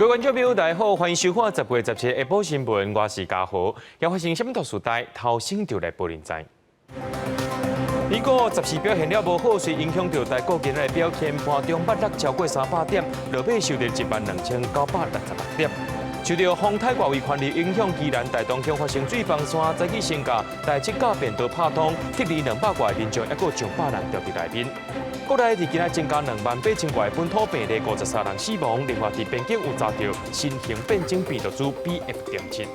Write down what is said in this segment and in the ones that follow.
各位觀眾朋友，大家好，歡迎收看10月17下晡新聞，我是嘉豪。又發生啥物特殊代，頭先就來報您知。美國十四表現了無好，所以影響著台股今日的表現，盤中捌落超過300點，落尾收佇12,966點。受著風颱外圍環流影響，宜蘭大東鄉發生水崩山，早起先共台七甲便道拍通，撤離200外民眾，抑閣上百人牢佇內面。國內佇今仔增加28,000外本土病例，53人死亡。另外，佇邊境有查著新型變種病毒株 BF.7。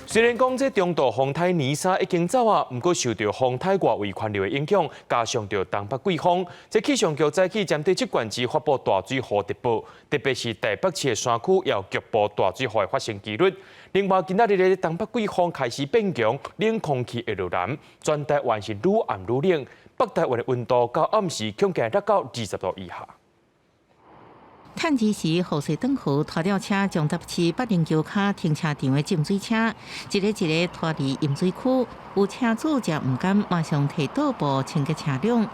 雖然講這中度風颱尼莎已經走啊，毋過受著風颱外圍環流的影響，加上著東北季風，這氣象局早起針對這縣市發布大水雨特報，特別是台北市的山區有局部大水雨的發生機率。另外，今仔日的東北季風開始變強，冷空氣會落南，全台灣是愈暗愈冷，北台灣的溫度到暗時恐驚落到20度以下。趁這時，雨勢轉好，拖吊車將台北市北寧橋跤停車場的浸水車，一个一个拖離淹水區。有車主誠毋甘，馬上提桌布清潔車輛。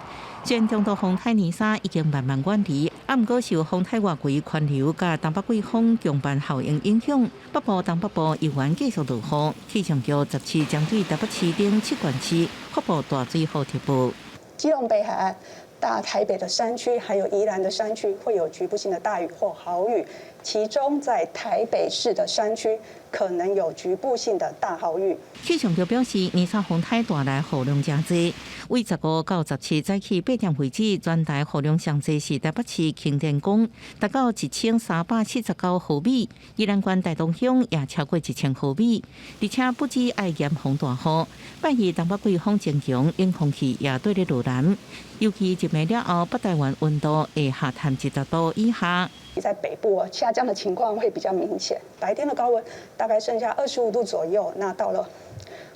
雖然中度風颱尼莎已經慢慢遠離，啊，毋過受風颱外圍環流佮東北季風強伴效應影響，北部、東北部猶原繼續落雨。氣象局十七針對台北市等七縣市發布大水雨特報。基隆北海岸、大台北的山區，還有宜蘭的山區，會有局部性的大雨或豪雨。其中在台北市的山區，可能有局部性的大豪雨。氣象局表示，尼莎風颱帶來雨量誠濟，為15到17早起8點為止，全台雨量上濟是台北市行天宮，達到1379毫米；宜蘭縣大東鄉也超過1000毫米。而且不止愛嚴防大雨，拜二東北季風增強，冷空氣也對咧落南。尤其入暝了後，北台灣溫度會下探20度以下。在北部下降的情況會比較明顯，白天的高溫大概剩下25度左右。那到了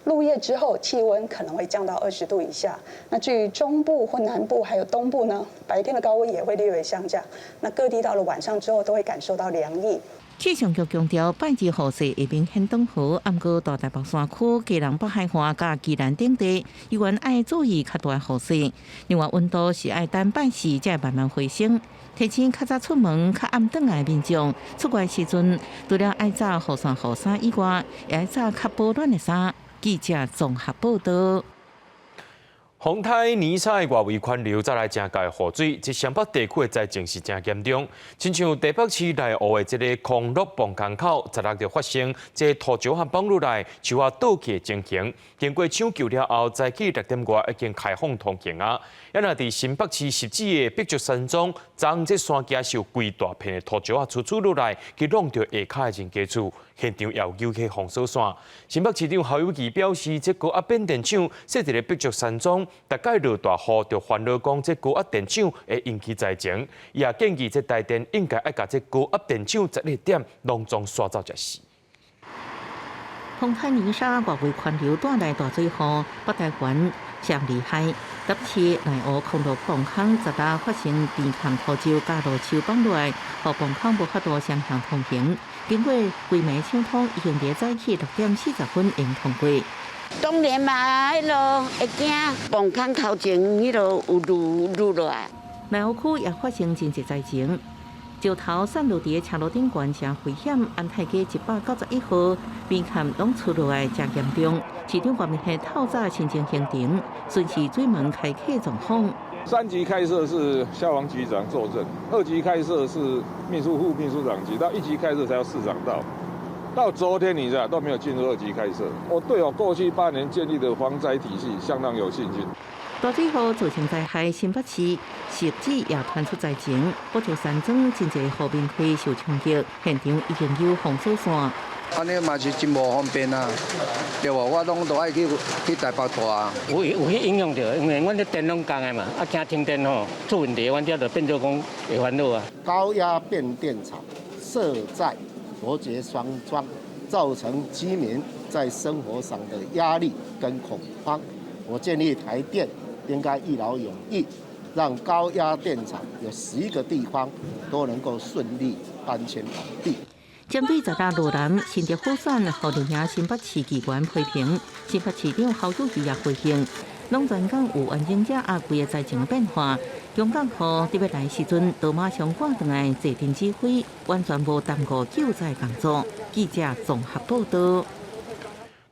入夜之後，氣溫可能會降到20度以下。那至於中部或南部還有東部呢，白天的高溫也會略微下降。那各地到了晚上之後，都會感受到涼意。氣象局強調，拜二雨勢會明顯轉好，毋過大台北山區、基隆北海岸佮宜蘭等地，猶原愛注意較大雨勢。另外，溫度是愛等拜四才會慢慢回升。提醒較早出門、較暗轉來的民眾，出外時陣除了愛罩雨傘、雨衫以外，也愛罩較保暖的衫。記者綜合報導。風颱尼莎的外圍環流帶來誠厚的雨水，這雙北地區的災情是誠嚴重。親像台北市內湖的這个康樂磅空口，十六就發生這土石和崩落來，樹仔倒去的情形。經過搶救了後，早起6點外已經開放通行啊。啊若佇新北市汐止的白石山莊，昨這山崎是有規大片的土石仔出出落來，去挵著下跤的人家厝，現場也有勾起封鎖線。新北市長侯友宜表示，這高壓變電廠設佇咧白石山莊，逐擺落大雨就煩惱講這高壓電廠會引起災情，伊也建議這台電應該愛共這高壓電廠12點攏總刷走才是。風颱尼莎外圍環流帶來大水雨，北台灣上厲害。台北市內湖康樂磅空十六發生邊崁土石佮路樹崩落來，予磅空無法度雙向通行。經過規暝搶通，已經佇早起6點40分會通過。當然嘛，彼落會驚磅空頭前彼落有挵挵落來。內湖區也發生真濟災情，石頭散落佇車路頂懸，誠危險。安泰街191號邊崁攏出落來誠嚴重。市長外面係透早申請行程，巡視水門開啟狀況。三級開設是消防局長坐鎮，二級開設是秘書副秘書長級，到一級開設才要市長到。到昨天你知道都沒有進入二級開設。我對我過去8年建立的防災體系相當有信心。大水雨造成災害，新北市汐止也傳出災情，白石山莊真濟戶面溪受衝擊，現場已經有封鎖線。按呢嘛是真無方便啊，對無？我攏都愛去去台北蹛啊。有有去影響著，因為阮咧電攏仝的嘛，啊驚停電吼出問題，阮這就變做講會煩惱啊。高壓變電廠設在伯爵山莊，造成居民在生活上的壓力跟恐慌。我建議台電應該一勞永逸，讓高壓電廠有11個地方都能夠順利搬遷完畢。針對十六落南新竹輔選，予綠營新北市議員批評，新北市長侯友宜也回應，攏全港有完整者啊，規个災情變化，強降雨特別來時陣，就馬上趕轉來坐鎮指揮，完全無耽誤救災工作。記者綜合報道。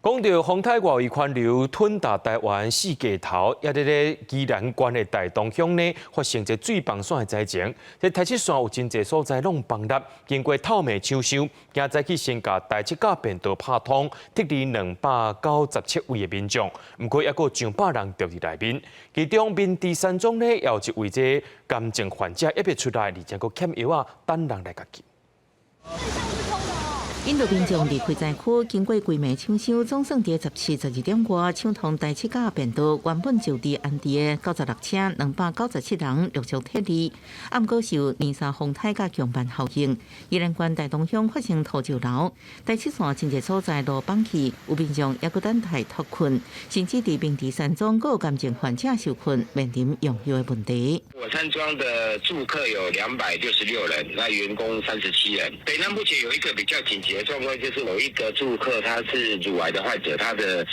講到風颱外圍環流吞達台灣四界頭，抑佇咧宜蘭縣的大東鄉呢，發生一水崩山的災情。這台七線有真濟所在攏崩塌，經過透明搶修，今早起先共台七甲便道拍通，撤離297位的民眾，毋過猶閣上百人著佇內面。其中明治山莊呢，也有一位這癌症患者猶未出來，而且閣欠藥仔，等人來共救。印度民眾離開災區，經過規暝搶修，總算佇17、12點外搶通台七甲便道，原本就地安置的96車297人陸續撤離。毋過受泥沙風颱佮強鰻效應，宜蘭縣大東鄉發生土石流，台七線真濟所在路崩去，有民眾猶閣等待脫困，甚至佇明治山莊閣有癌症患者受困，面臨用藥的問題。我山莊的住客有266人，那員工37人。對，那目前有一個比較緊急的狀況，就是有一個住客他是乳癌的患者，他的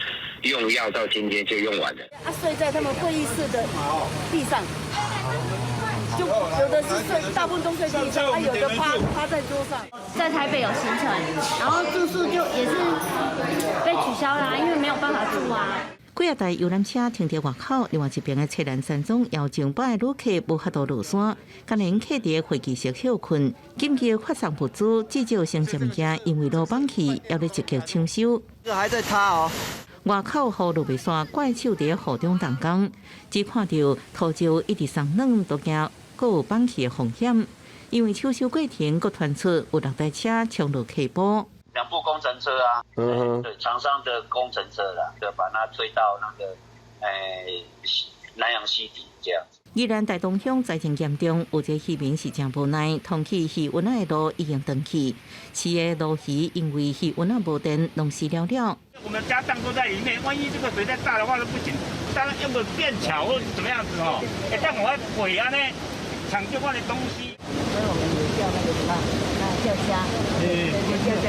用藥到今天就用完了。他睡在他們會議室的地上，就有的是睡，大部分都睡地上，他有的趴在桌上。在台北有行程，然後住宿就也是被取消啦，因為沒有辦法住啊。幾仔台遊覽車停佇外口，另外一邊的翠蘭山莊有上百个旅客無法度落山，共𪜶客佇會議室歇睏。緊急發送物資，至少先物件因為路崩去，猶咧積極搶修。這還在塌哦。外口雨落袂煞，怪手佇雨中動工，只看著土石一直鬆軟，都驚閣有崩去的風險。因為搶修過程，閣傳出有六台車衝落溪埔。兩部工程車啊，對，廠商的工程車啦，就把它推到那個南陽溪底這樣子。宜蘭大東鄉災情嚴重，有一個漁民是誠無奈，通去魚塭的路已經斷去，飼的鱸魚因為魚塭仔無電，攏死了了。我們家當都在裡面，萬一這個水再大的話都不行。當然用個便橋或者怎麼樣子哦，會當我鬼啊呢，搶救我的東西。所以我們也叫那個什麼，那叫蝦，對，叫叫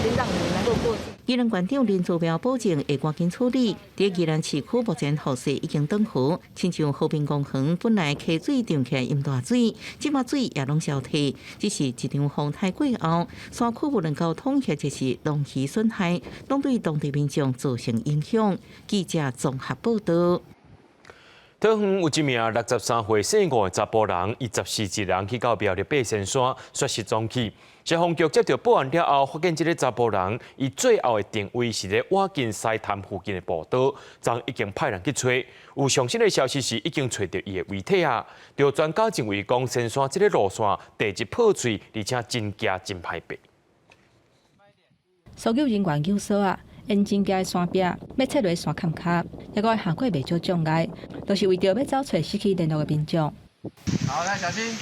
先讓你們能夠過去。宜蘭縣長林祖妙保證會趕緊處理。佇宜蘭市區目前雨勢已經轉好，親像和平公園本來溪水漲起來淹大水，這馬水也攏消退。只是一場風颱過後，山區無論交通或者是農漁損害，攏對當地民眾造成影響。記者綜合報道。桃園有一名63歲姓吳的查埔人，伊14一人去到苗栗八仙山煞失蹤去。消防局接到報案了後，發現這个查埔人，伊最後的定位是佇瓦近獅潭附近的步道，昨已經派人去揣。有上新的消息是已經揣著伊的遺體啊。著專家認為講，仙山這个路線地質破碎，而且真驚真歹爬。搜救人員救索仔，沿真崎的山壁，欲切落山坎跤，猶閣會行過袂少障礙，就是為著欲走揣失去聯絡的民眾。好，來小心。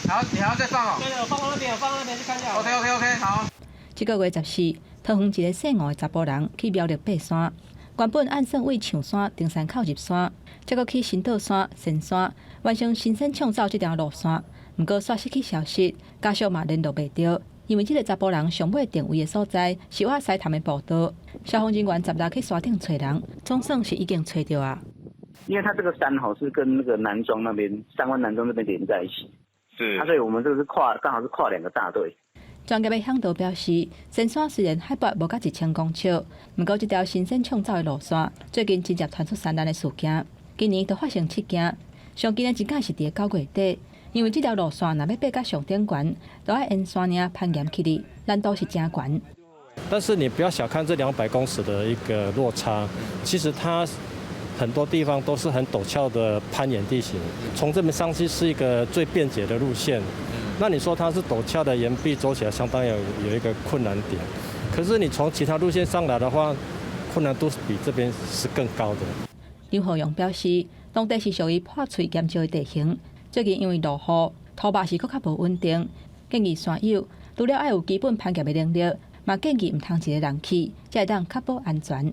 好，你還要再放哦。對，我放到那邊，我放到那邊去看一下。 OK OK OK，好。這個月14，桃園一个姓吳的查埔人去苗栗爬山，原本按算對象山登山口入山，結果去新道山、仙山，完成神仙暢走這條路線，毋過煞失去消息，家屬嘛聯絡袂著。因為這个查埔人上尾定位的所在是倚獅潭的步道，消防人員16去山頂揣人，總算是已經揣著啊。因為它這個山吼是跟那個南莊那邊三灣南莊那邊連在一起，是，啊，所以我們這個是跨，剛好是跨兩個大隊。專業的嚮導表示，仙山雖然海拔無到1000公尺，毋過這條神仙暢走的路線，最近真濟傳出山難的事件，今年都發生七件，上近的一件是佇9月底。因為這條路線若欲爬到上頂懸，都愛沿山嶺攀岩起去，難度是誠懸。但是你不要小看這200公尺的一個落差，其實它很多地方都是很陡峭的攀岩地形，從這邊上去是一個最便捷的路線。那你說它是陡峭的岩壁，走起來相當有一個困難點。可是你從其他路線上來的話，困難度是比這邊是更高的。劉浩勇表示，當地是屬於破碎岩石的地形。最近因為落雨，土壆是閣較無穩定，建議山友除了愛有基本攀岩的能力，嘛建議毋通一个人去，才會當確保安全。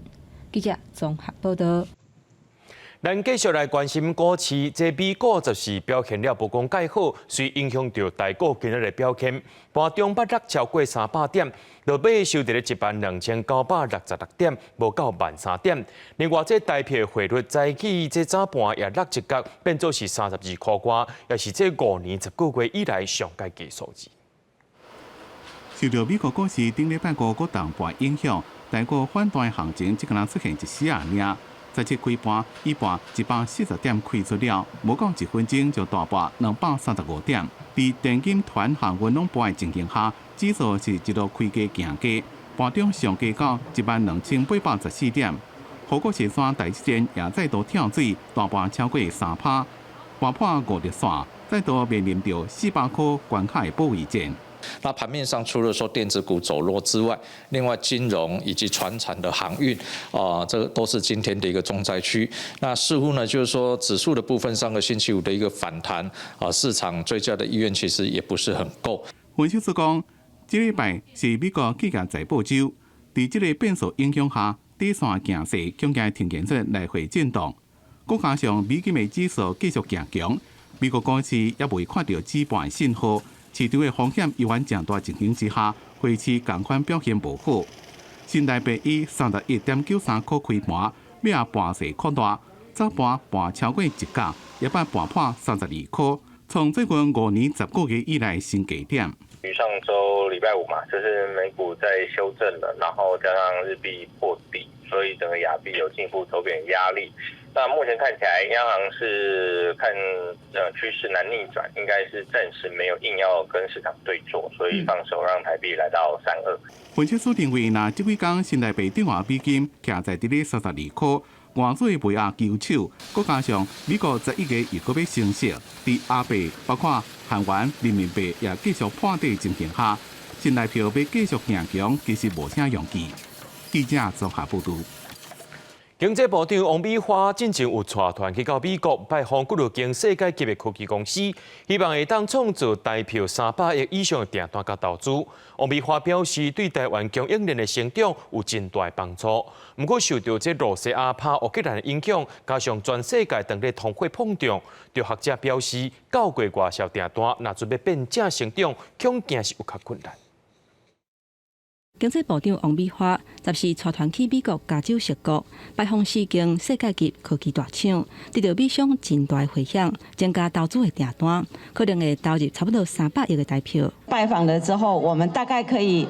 記者綜合報道。咱繼續來關心股市，這美股就是表現了無講蓋好，隨影響著台股今日的表現。盤中捌落超過300點，落尾收佇咧12,966點，無到13,000點。另外，這台幣匯率早起這早盤也落一角，變做是32箍外，也是這5年10個月以來上蓋低數字。受著美國股市頂禮拜五閣重盤影響，台股反彈行情只敢若出現一絲仔爾。十七開盤，以盤140點開出了，無到一分鐘就大跌235點。佇電金團航運攏跌的情形下，指數是一路開低行低，盤中上低到12,814點。護國神山台積電也再度跳水，大跌超過3趴，跌破5日線，再度面臨著400箍關卡的保衛戰。那盤面上除了說電子股走弱之外，另外金融以及傳產的航運啊，這個都是今天的一個重災區。那似乎呢，就是說指數的部分，上個星期五的一個反彈啊，市場追加的意願其實也不是很夠。分析師講，這禮拜是美國企業財報週，佇這個變數影響下，短線行勢恐驚呈現出來回震盪。閣加上美金的指數繼續行強，美國股市猶未看著止盤信號。市場的風險依然誠大情形之下，匯市仝款表現無好。新台幣以31.93箍開盤，尾仔盤勢擴大，早盤盤超過一角，也捌盤破32箍，創最近5年10個月以來新低點。上週禮拜五嘛，就是美股在修正了，然後加上日幣破底，所以整個亞幣有進一步走貶壓力。那目前看起來，央行是看趨勢難逆轉，應該是暫時沒有硬要跟市場對做，所以放手讓台幣來到32。分析師認為，若這幾工新台幣對換美金徛在佇咧32箍，外資賣壓求手，閣加上美國11月又閣欲升息，佇亞幣包括韓元、人民幣也繼續破底情形下，新台票欲繼續行強，其實無啥容易。記者綜合報導。經濟部長王美花進前有帶團去到美國拜訪幾落間世界級的科技公司，希望會當創造台票300億以上的訂單佮投資。王美花表示，對台灣供應鏈的成長有真大的幫助。毋過受著這羅西亞拍烏克蘭的影響，加上全世界當咧通貨膨脹，著學者表示，九月外銷訂單若準備變正成長，恐驚是有較困難。經濟部長王美花十四帶團去美國加州矽谷拜訪四間世界級科技大廠，得著美商真大迴響，增加投資的訂單，可能會投入差不多300億的台票。拜訪了之後，我們大概可以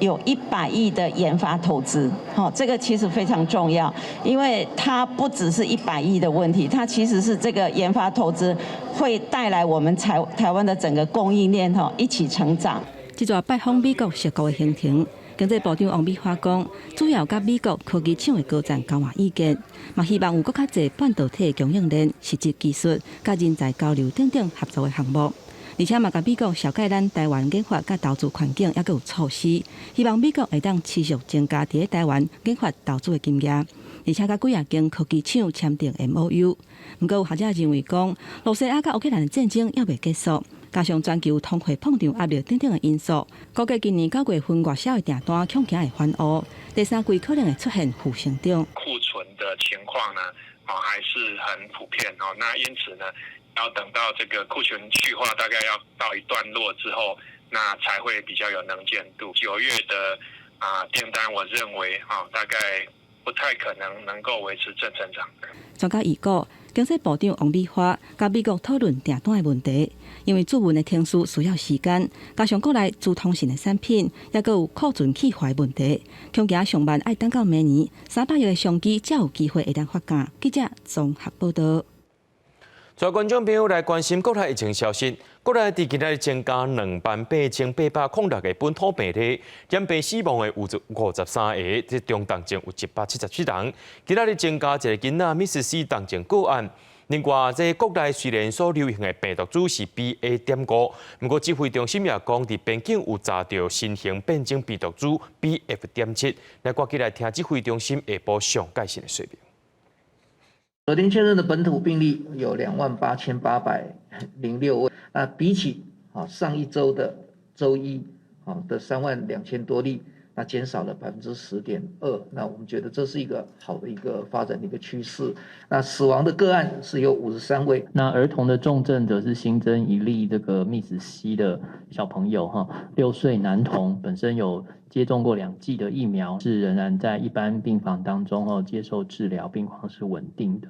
有100億的研發投資，好，這個其實非常重要，因為它不只是一百億的問題，它其實是這個研發投資會帶來我們台灣的整個供應鏈吼一起成長。這逝拜訪美國矽谷的行程。經濟部長王美花講，主要佮美國科技廠的高層交換意見，嘛希望有閣較濟半導體供應鏈、實質技術、佮人才交流等等合作的項目，而且嘛共美國紹介咱台灣研發佮投資環境，猶閣有措施，希望美國會當持續增加佇咧台灣研發投資的金額，而且佮幾仔間科技廠簽訂 MOU。毋過有學者認為講，羅西亞佮烏克蘭的戰爭猶未結束。加上全球通貨膨脹壓力等等的因素，估計今年9月份外銷的訂單恐驚會反烏，第三季可能會出現負成長。庫存的情況呢，啊還是很普遍哦。那因此呢，要等到這個庫存去化大概要到一段落之後，那才會比較有能見度。9月的啊訂單，我認為啊大概不太可能能夠維持正成長。專家預估，經濟部長王美花佮美國討論訂單的問題，因為注文的程序需要時間，加上國內資通訊的產品，猶閣有庫存去化的問題，恐驚上慢愛等到明年300億的商機才有機會會當發酵。記者綜合報導。帶觀眾朋友來關心國內疫情消息。國內佇今仔日增加28,806個本土病例，染病死亡的有53个，這中重症有177人。今仔日增加一个囡仔瀕死重症個案。另外，這國內雖然所流行的病毒株是 BA.5，毋過指揮中心也講，佇邊境有查著新型變種病毒株 BF.7。來，趕緊來聽指揮中心下晡上蓋新的說明。昨天確認的本土病例有28,806位，那比起上一周的周一的32,000多例，那減少了10.2%，那我們覺得這是一個好的一個發展的一個趨勢。那死亡的個案是有53位。那兒童的重症則是新增1例這個 Miss C 的小朋友哈，6歲男童，本身有接種過2劑的疫苗，是仍然在一般病房當中哦接受治療，病況是穩定的。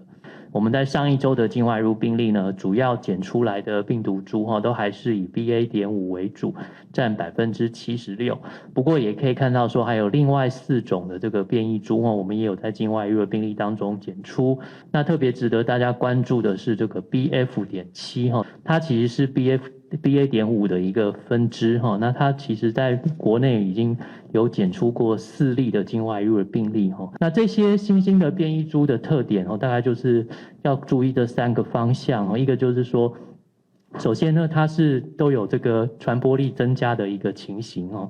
我們在上一周的境外入病例呢，主要檢出來的病毒株哈，都還是以 BA.5為主，佔76%。不過也可以看到說，還有另外4種的這個變異株哈，我們也有在境外入的病例當中檢出。那特別值得大家關注的是這個 BF.7哈，它其實是 BA.5的一個分支哈，那它其實在國內已經有檢出過4例的境外入的病例哈。那這些新興的變異株的特點哦，大概就是要注意這3個方向哦。一個就是說，首先呢，它是都有這個傳播力增加的一個情形哦。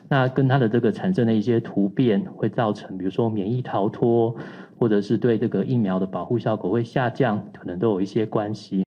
那跟它的這個產生的一些突變，會造成比如說免疫逃脫，或者是對這個疫苗的保護效果會下降，可能都有一些關係。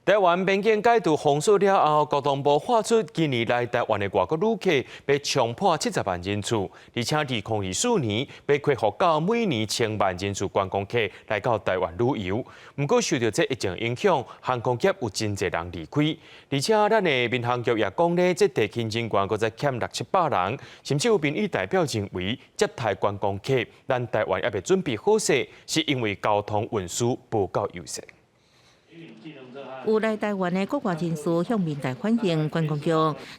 台灣邊境解除封鎖了後，交通部喊出今年來台灣的外國旅客欲衝破70萬人次，而且2024年欲恢復到每年1000萬人次觀光客來到台灣旅遊。毋過受著這疫情影響，航空業有真濟人離開，而且咱的民航局也講咧，這地勤人員閣再欠六七百人，甚至有民意代表認為接待觀光客，咱台灣猶未準備好勢，是因為交通運輸無夠優勢。有來台灣的國外人士向面台反映，觀光局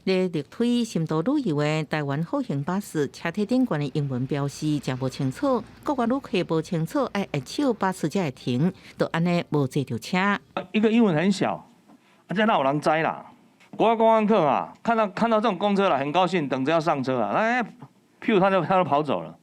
咧力推深度旅遊的台灣好行巴士，車體頂懸的英文標示誠無清楚，國外旅客無清楚愛按手巴士才會停，就按呢無坐著車。一個英文很小，啊，這哪有人知啦？國外觀光客啊，看到這種公車啦，很高興，等著要上車啊，哎，屁股他就跑走了。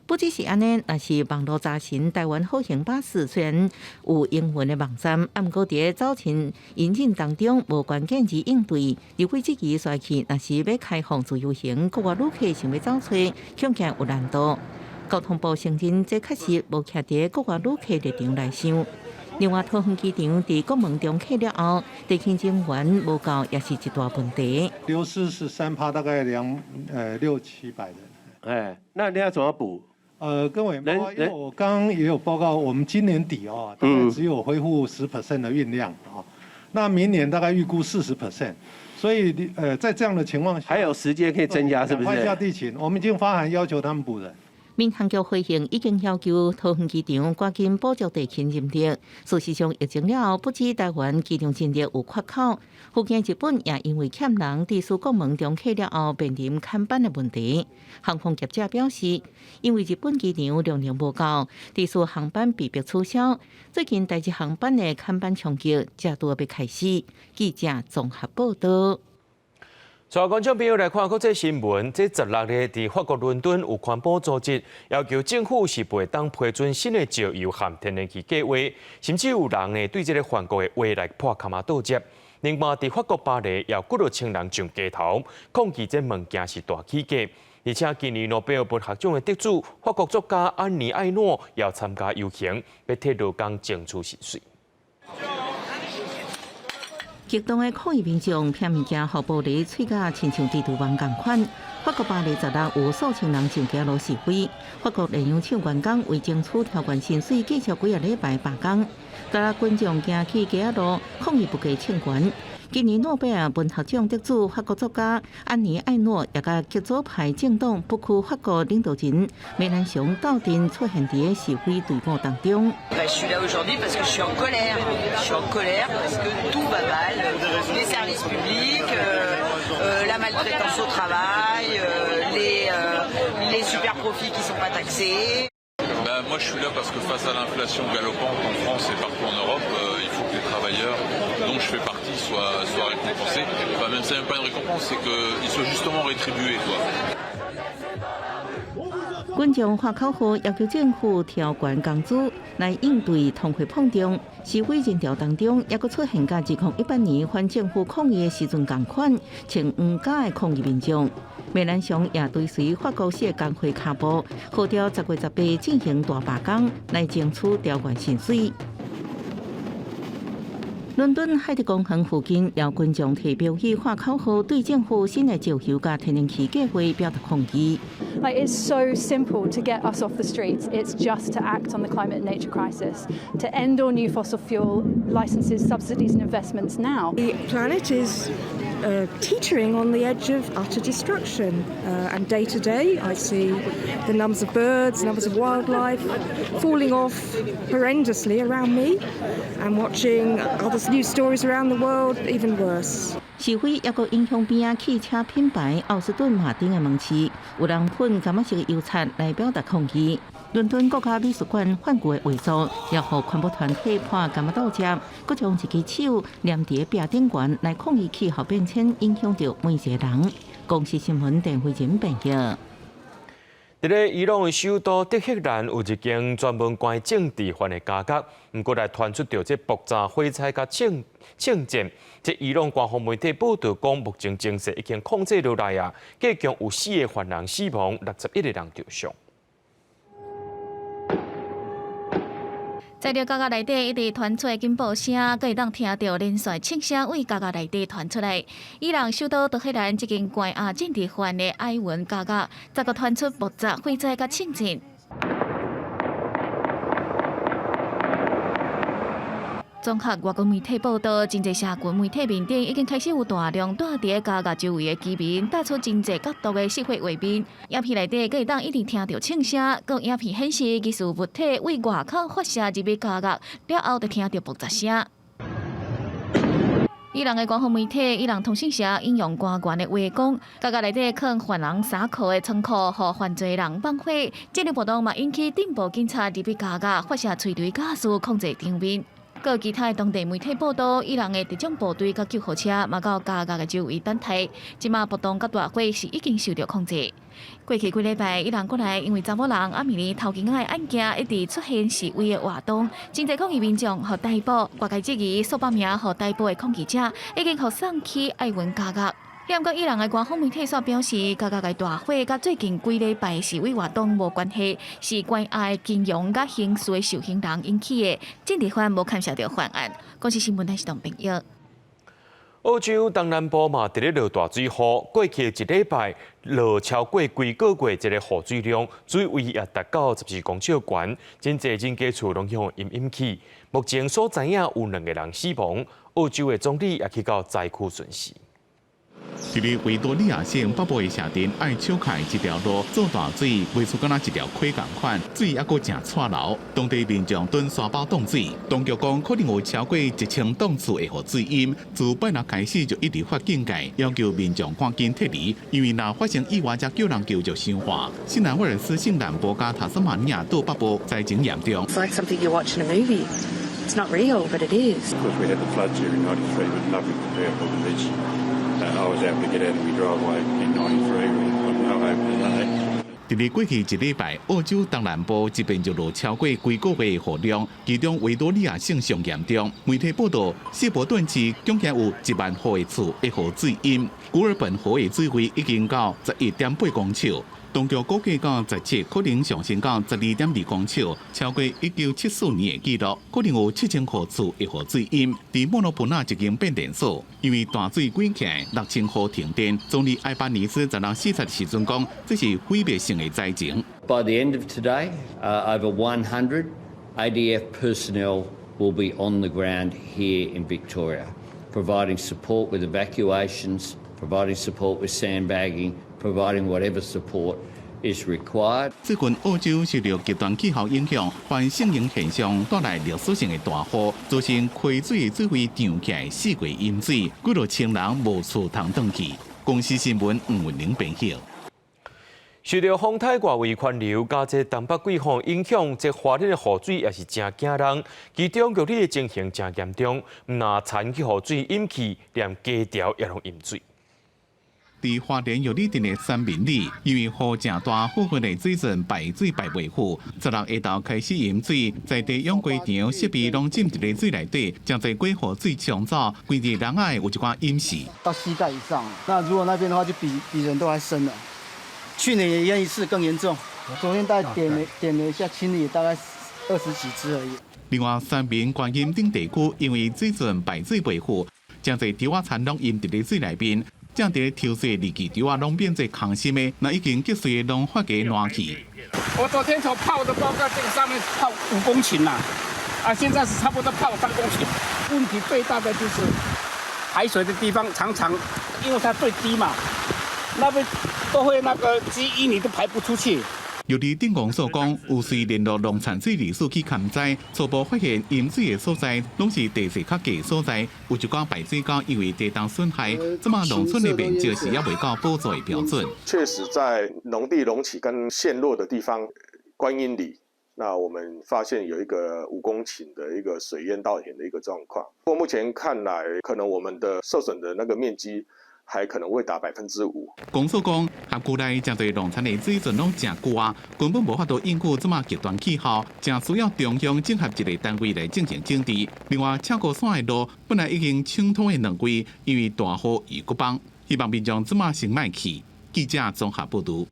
不只是按呢，若是網路查詢台灣好行巴士，雖然有英文的網站，啊，毋過佇咧搜尋引擎當中無關鍵字應對，立委質疑煞去，若是欲開放自由行，國外旅客想欲走揣，恐驚有難度。交通部承認，這確實無徛佇國外旅客立場來想。另外，桃園機場佇國門重啟了後，地勤人員無夠，也是一大問題。流失13趴，大概六七百人。哎，那你要怎麼補？跟委員報告，因為我剛剛也有報告，我們今年底哦，大概只有恢復10% 的運量啊，那明年大概預估40%，所以在這樣的情況下，還有時間可以增加，是不是？換下地勤，我們已經發函要求他們補人。民航局回應已經要求桃園機場趕緊補足地勤人力。事實上，疫情了後，不止台灣機場人力有缺口，附近日本也因為欠人，致使國門重啟了後面臨砍班的問題。航空業者表示，因為日本機場量能無夠，致使航班被迫取消。最近台日航班的砍班衝擊，才拄欲開始。記者綜合報道。帶觀眾朋友來看國際新聞，這16日佇法國倫敦有環保組織要求政府是袂當批准新的石油和天然氣計劃，甚至有人呢對這个法國的話來潑跤仔倒汁。另外，佇法國巴黎也有幾若千人上街頭抗議這物件是大起價。而且今年諾貝爾文學獎的得主法國作家安妮艾諾也參加遊行，欲替勞工爭取薪水。激動的抗議民眾拋物件予玻璃碎甲親像蜘蛛網仝款。法國巴黎16有數千人上街路示威。法國煉油廠員工為爭取調懸薪水，繼續幾个禮拜罷工。十六群眾行去街仔路抗議物價衝懸。今年諾貝爾文學獎得主法國作家安妮艾諾也佮極左派政黨不屈法國領導人梅蘭雄鬥陣出現佇示威隊伍當中。 Je suis là aujourd'hui parce que je suis en colère. Je suis en colère parce que tout va mal. Les services publics, la maltraitance au travail, les super profits qui sont pas taxés. Ben, moi, je suis là parce que face à l'inflation galopante en France et partout en Europe, il faut que les travailleurs dont je fais partie soient récompensés. Enfin, même si c'est même pas une récompense, c'est qu'ils soient justement rétribués, quoi. 群眾喊口號，要求政府調懸工資來應對通貨膨脹。示威人潮當中，猶閣出現佮2018年反政府抗議的時陣仝款，穿黃甲的抗議民眾。梅蘭雄也追隨法國四個工會跤步，號召10月18進行大罷工，來爭取調懸薪水。倫敦海德公園附近有群眾提標語喊口號，對政府新的石油佮天然氣計劃表達抗議。 Like it's so simple to get us off the streets. It's just to act on the climate and nature crisis, to end all new fossil fuel licenses, subsidies and investments now. The planet is teetering on the edge of utter destruction. And day to day, I see the numbers of birds, numbers of wildlife falling off horrendously around me, and watching other news stories around the world even worse. 示威抑閣影響邊仔汽車品牌奧斯頓馬丁的門市，有人噴柑仔色的油漆來表達抗議。倫敦國家美術館梵谷的畫作，也予環保團體潑柑仔豆汁，閣將一支手黏佇壁頂懸來抗議氣候變遷影響著每一个人。公視新聞鄧慧仁編譯。佇咧伊朗的首都德黑蘭有一間專門關政治犯的監獄，毋過來傳出著這爆炸、火災佮槍槍戰。這伊朗官方媒體報導講，目前情勢已經控制落來啊，計共有四个犯人死亡，61個人受傷。在著監獄內底一直傳出的警報聲，閣會當聽著連續槍聲對監獄內底傳出來。伊朗首都德黑蘭這間關押政治犯的埃文監獄，再閣傳出爆炸、火災佮槍戰。綜合外國媒體報導，真濟社群媒體面頂已經開始有大量蹛佇監獄周圍的居民，帶出真濟角度的視頻畫面。影片內底閣會當一直聽著槍聲，閣有影片顯示疑似物體對外口發射入去監獄，了後就聽著爆炸聲。伊朗的官方媒體伊朗通訊社引用官員的話講，監獄內底囥犯人衫褲的倉庫，予犯罪人放火。這個活動嘛引起鎮暴警察入去監獄發射催淚瓦斯控制場面。閣有其他的當地媒體報導，伊朗的特種部隊佮救護車嘛到監獄的周圍等待。這馬暴動佮大火是已經受著控制。過去幾禮拜，伊朗國內因為查某人阿米尼偷囡仔的案件，一直出現示威的活動，真濟抗議民眾予逮捕，外界質疑數百名予逮捕的抗議者已經予送去艾文監獄。毋過伊朗的官方媒體煞表示，監獄的大火佮最近幾禮拜示威活動無關係，是關押金融佮刑事的受刑人引起的，政治犯無牽涉著犯案。公視新聞台是董朋友。澳洲東南部嘛，佇咧落大水雨，過去一禮拜落超過規個月這個雨水量，水位也達到14公尺懸，真濟人家厝攏予淹淹去。目前所知影有兩個人死亡，澳洲的總理也去到災區巡視。佇咧維多利亞省北部的城鎮愛笑凱這條路做大水，袂輸敢若一條溪仝款，水猶閣誠掣流。當地民眾蹲沙包擋水，當局講可能有超過1000棟厝會予水淹。自拜六開始就一直發警戒，要求民眾趕緊撤離，因為若發生意外，才叫人救就傷緩。新南威爾斯省南部佮塔斯馬尼亞島北部災情嚴重。 It's like something you watch in a movie. It's not real, but it is. Of course, we had the floods here in '93, but nothing comparable to this. I was able to get out of my driveway in '93 with no hope today. 佇咧過去一禮拜，澳洲東南部這邊就落超過規個月的雨量，其中維多利亞省上嚴重。媒體報導，謝伯頓市總共有1萬戶的厝會予水淹，古爾本河的水位已經到11.8公尺。當局估計到17可能上升到12.2公尺，超過1974年的紀錄，可能有7000戶厝會予水淹。佇莫羅普納一間變電所，因為大水滾起來，6000戶停電。總理艾巴尼斯十六視察的時陣講，這是毀滅性的災情。 By the end of today, over 100 ADF personnel will be on the ground here in Victoria, providing support with evacuations, providing support with sandbagging, providing whatever support is required. 最近澳洲受著極端氣候影響，反聖嬰現象帶來歷史性的大雨，造成溪水水位漲起來，四界淹水，幾若千人無厝通轉去。公視新聞吳文玲編譯。受著風颱外圍環流，佮這東北季風影響，這花蓮的雨水也是誠驚人。其中玉里的情形誠嚴重，毋但田去予水淹去，連街條也攏淹水。佇花蓮玉里鎮的三民里，因為雨誠大，部分的水圳排水排袂赴，十六下晝開始淹水，在地養雞場設備攏浸佇咧水內底，誠濟雞予水沖走，規日人仔有一寡淹死。到膝蓋以上，那如果那邊的話，就比人都還深了。去年也淹一次，更嚴重。昨天大概點了一下清理，大概20幾隻而已。另外，三民觀音頂地區因為水準排水袂赴，誠濟稻仔田攏淹佇咧水內面，正佇咧抽穗二季稻仔攏變做空心的，若已經結穗的攏發芽爛去。我昨天從泡的報告，這個上面泡5公頃啦，啊，現在是差不多泡3公頃。問題最大的就是排水的地方，常常因為它最低嘛，那邊都會那個積淤泥都排不出去。由於鎮公所講，有隨聯絡農田水利署去勘災，初步發現淹水的所在攏是地勢較低所在，有一寡排水溝因為地動損害，這馬農村的面積是猶未到補助的標準。確實，在農地隆起跟陷落的地方，觀音里，那我們發現有一個5公頃的一個水淹稻田的一個狀況。不過目前看來，可能我們的受損的那個面積還可能會達5%。公所講，轄區內誠濟農田的水準攏誠舊啊，根本無法度應付這麼極端氣候，誠需要中央整合一個單位來進行整治。另外，赤溪山的路本來已經暢通的兩季，因為大雨又閣崩，希望民眾這馬先莫去。記者綜合報導。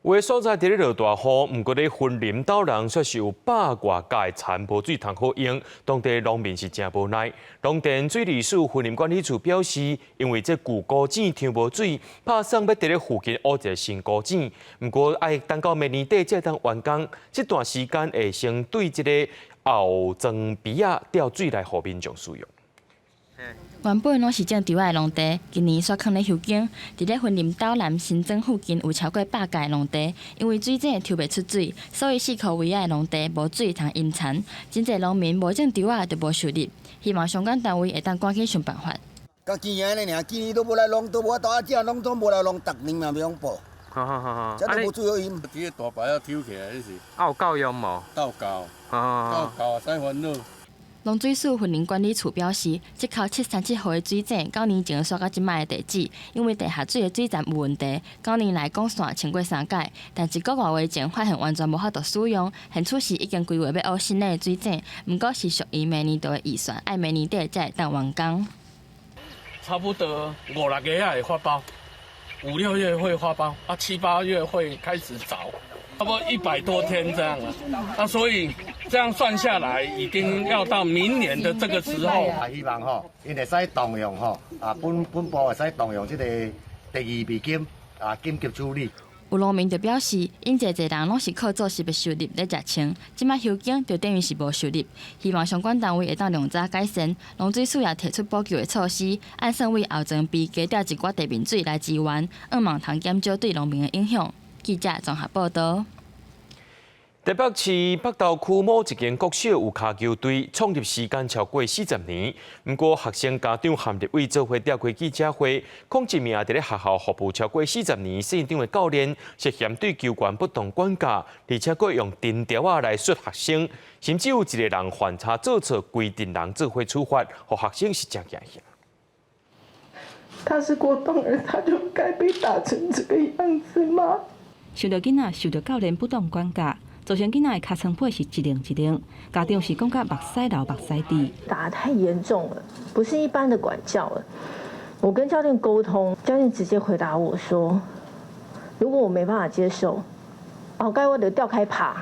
有的所在佇咧落大雨，毋過咧雲林斗南卻是有百外甲的田無水通好用，當地農民是誠無奈。農田水利署雲林管理處表示，因為這舊古井墻無水，拍算欲佇咧附近挖一个新古井，毋過愛等到明年底才會當完工。這段時間會先對這个後莊埤仔調水來予民眾使用。原本攏是種稻仔的農地，今年煞囥咧休耕。佇咧雲林斗南新莊附近有超過百甲的農地，因為水井抽袂出水，所以四箍圍仔的農地無水通淹田，真濟農民無種稻仔就無收入。希望相關單位會當趕緊想辦法。佮今年按呢爾，今年都無來弄，都無法度啊，這攏總無來弄，逐年嘛袂曉補。好好好好，這都無水好淹。佇個大排仔抽起來，彼是。啊，有夠用無？夠夠，夠夠會使煩惱。農水署雲林管理處表示，這口737號的水井，9年前徙到這擺的地址，因為地下水的水層有問題，9年來講線穿過三擺，但一個外月前發現完全無法度使用，現此時已經規劃欲挖新的水井，毋過是屬於明年度的預算，愛明年底才會當完工。差不多五六月會發包，五六月會發包，啊七八月會開始鑿，差不多100多天這樣啊，啊所以這樣算下來，已經要到明年的這個時候。啊，希望吼，𪜶會使動用吼，啊本本部會使動用這個第二備金啊，緊急處理。有農民就表示，𪜶濟濟人攏是靠做食的收入咧食穿，這擺休耕就等於是無收入。希望相關單位會當量早改善，農水署也提出補救的措施，按算為後莊埤加調一寡地面水來支援，向望通減少對農民的影響。記者綜合報導。台北市北投區某一間國小有跤球隊，創立時間超過40年。毋過學生家長和立委做伙召開記者會，講一名佇咧學校服務超過四十年姓張的教練，涉嫌對球員不當管教，而且閣用藤條仔來欶學生，甚至有一个人犯差做錯，規陣人做伙處罰，予學生是誠驚嚇。他是過動兒，他就該被打成這個樣子嗎？想著囡仔受著教練不當管教，造成囡仔的尻川皮是一棱一棱，家長是講甲目屎流目屎滴。打得太嚴重了，不是一般的管教了。我跟教練溝通，教練直接回答我說：如果我沒辦法接受，後蓋我就調開拍。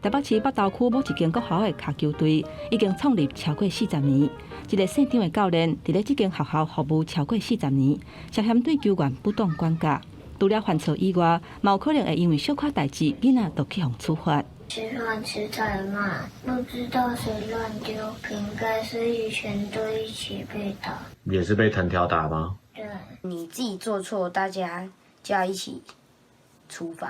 台北市北投區某一間國校的跤球隊已經創立超過四十年，一个姓張的教練佇咧這間學校服務超過四十年，涉嫌對球員不當管教。除了犯錯以外，嘛有可能會因為小可代誌，囡仔就去予處罰。吃飯吃太慢，不知道誰亂丟瓶蓋，所以全隊一起被打。也是被藤條打嗎？對，你自己做錯，大家就要一起處罰。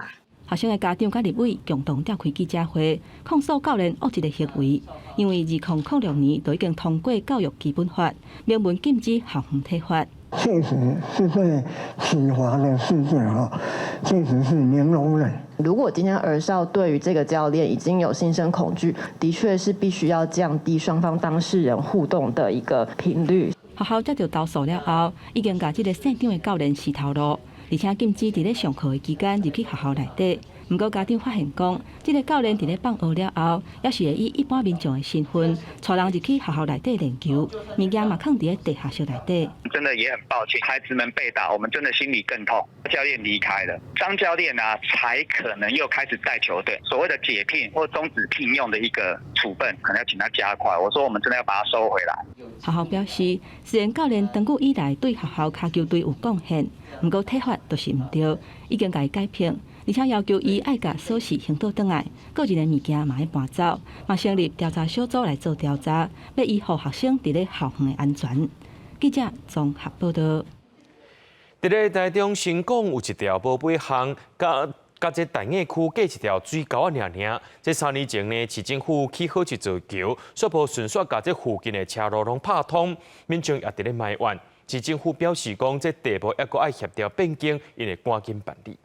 學生的家長佮立委共同召開記者會，控訴教練惡質的行為。因為2006年就已經通過教育基本法，明文禁止校園體罰。確實是被體罰的事件哈，確實是零容忍。如果今天兒少對於這個教練已經有心生恐懼，的確是必須要降低雙方當事人互動的一個頻率。學校接到投訴了後，已經共這个姓張的教練辭頭路，而且禁止佇咧上課的期間入去學校內底。毋過家長發現講，這个教練佇咧放學了後，猶是會以一般民眾的身份，帶人入去學校內底練球，物件嘛囥佇咧地下室內底。真的也很抱歉，孩子們被打，我們真的心裡更痛。教練離開了，張教練啊，才可能又開始帶球隊。所謂的解聘或終止聘用的一個處分，可能要請他加快。我說我們真的要把他收回來。學校表示，雖然教練長久以來對學校跤球隊有貢獻，毋過體罰就是毋對，已經共伊解聘，而且要求伊愛共鎖匙還倒轉來，個人的物件嘛愛搬走，嘛成立調查小組來做調查，欲維護學生佇咧校園的安全。記者綜合報導。佇咧台中新港有一條無尾巷，佮佮這大雅區隔一條水溝仔爾爾。這3年前呢，市政府起好一座橋，煞無順紲共這附近的車路攏拍通，民眾也佇咧埋怨。市政府表示講，這地目猶閣愛協調變更，𪜶會趕緊辦理。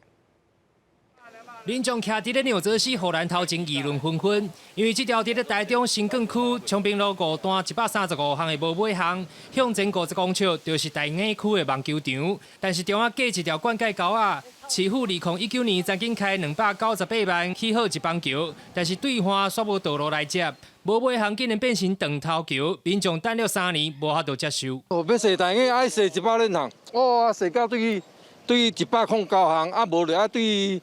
民眾徛佇咧尿澤溪護欄頭前議論紛紛，因為這條佇咧台中新港區昌平路5段135巷的無尾巷，向前50公尺就是大雅區的網球場，但是中間隔一條灌溉溝仔。市府2019年曾經開298萬起好一枋橋，但是對岸煞無道路來接，無尾巷竟然變成斷頭橋，民眾等了3年無法度接受。哦，欲踅大雅愛踅100多巷，哦啊踅到對對109巷，啊無就愛對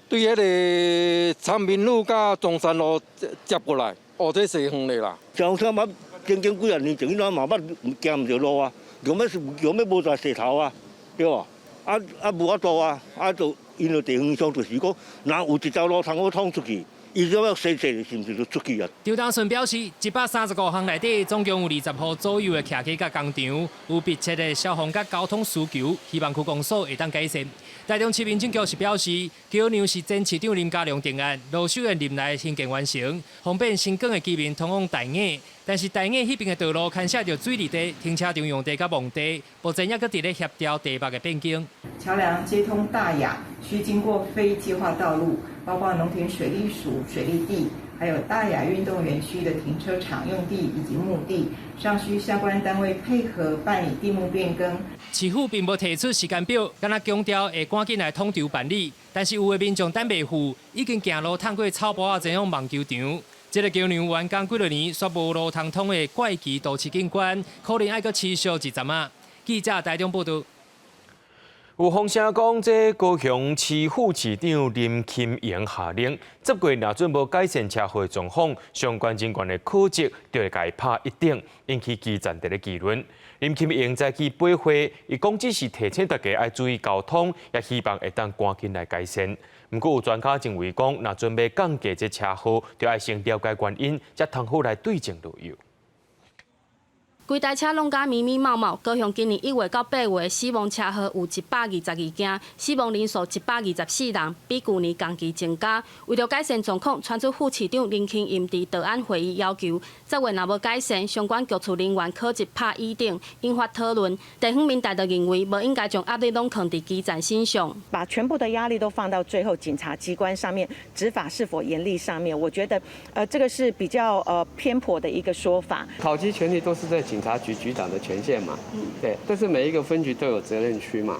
對彼个昌平路佮中山路接過來，哦，這踅遠咧啦。交通捌整整幾仔年前，咱嘛捌行毋著路啊，橋尾橋尾無在石頭啊，對無？啊啊無法度啊，啊就𪜶就地方上就是講，若有一條路通好通出去，伊只要踅踅，是毋是就出去啊？張東順表示，135巷內底總共有20戶左右的徛家佮工廠，有迫切的消防佮交通需求，希望區公所會當改善。台中市民政局是表示，橋梁是前市長林佳龍定案，羅秀燕任內興建完成，方便新港的居民通往大雅。但是大雅彼邊的道路牽涉著水利地、停車場用地佮墓地，目前猶閣佇咧協調地目的變更。橋梁接通大雅，需經過非計劃道路，包括農田水利署水利地，還有大雅運動園區的停車場用地以及墓地，尚需相關單位配合辦理地目變更。市府並無提出時間表，敢若強調會趕緊來統籌辦理。但是有的民眾等袂赴，已經行路探過草埔仔前往網球場。這个橋梁完工幾落年，煞無路通通的怪奇都市景觀，可能愛閣持續一陣仔。記者台中報導。有風聲講，這高雄市副市長林钦榮下令，10月若準無改善車禍的狀況，相關人員的考績就會共伊拍一等，引起基層佇咧議論。林欽榮早起八歲，伊講只是提醒大家愛注意交通，也希望會當趕緊來改善。毋過有專家認為講，若準備降低這車禍，就愛先了解原因，才通好來對症落藥。規台車攏共密密麻麻。高雄今年1月到8月死亡車禍有122件，死亡人數124人，比舊年同期增加。為著改善狀況，傳出副市長林慶英佇道安會議要求，10月若無改善，相關局處人員考績拍乙等，引發討論。地方民代就認為，無應該將壓力攏囥佇基層身上，把全部的壓力都放到最後警察機關上面，執法是否嚴厲上面，我覺得，這個是比較偏頗的一個說法。考績權力都是在警察局局長的權限嘛，對，但是每一個分局都有責任區嘛。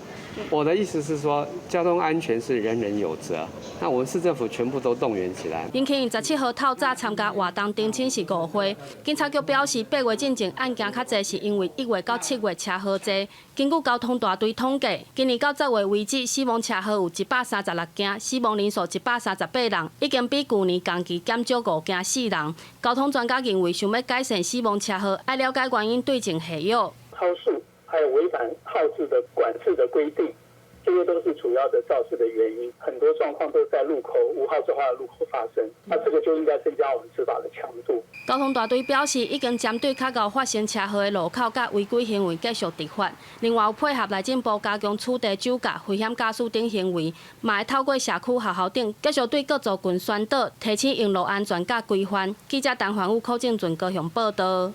我的意思是說，交通安全是人人有責，那我們市政府全部都動員起來。林慶英17號透早參加活動澄清是誤會，警察局表示，8月進前案件較濟，是因為1月到7月車禍濟。根據交通大隊統計，今年到10月為止，死亡車禍有136件，死亡人數138人，已經比舊年同期減少5件4人。交通專家認為，想欲改善死亡車禍，愛了解原因，對症下藥。超速還有違反號誌的管制的規定，這些都是主要的肇事的原因。很多狀況都在路口無號誌化的路口發生，那這個就應該增加我們執法的強度。交通大隊表示，已經針對較𠢕發生車禍的路口佮違規行為繼續執法，另外有配合內政部加強處罰酒駕、危險駕駛等行為，嘛會透過社區學校等，繼續對各族群宣導，提醒用路安全佮規範。記者陳環宇、柯正俊高雄報導。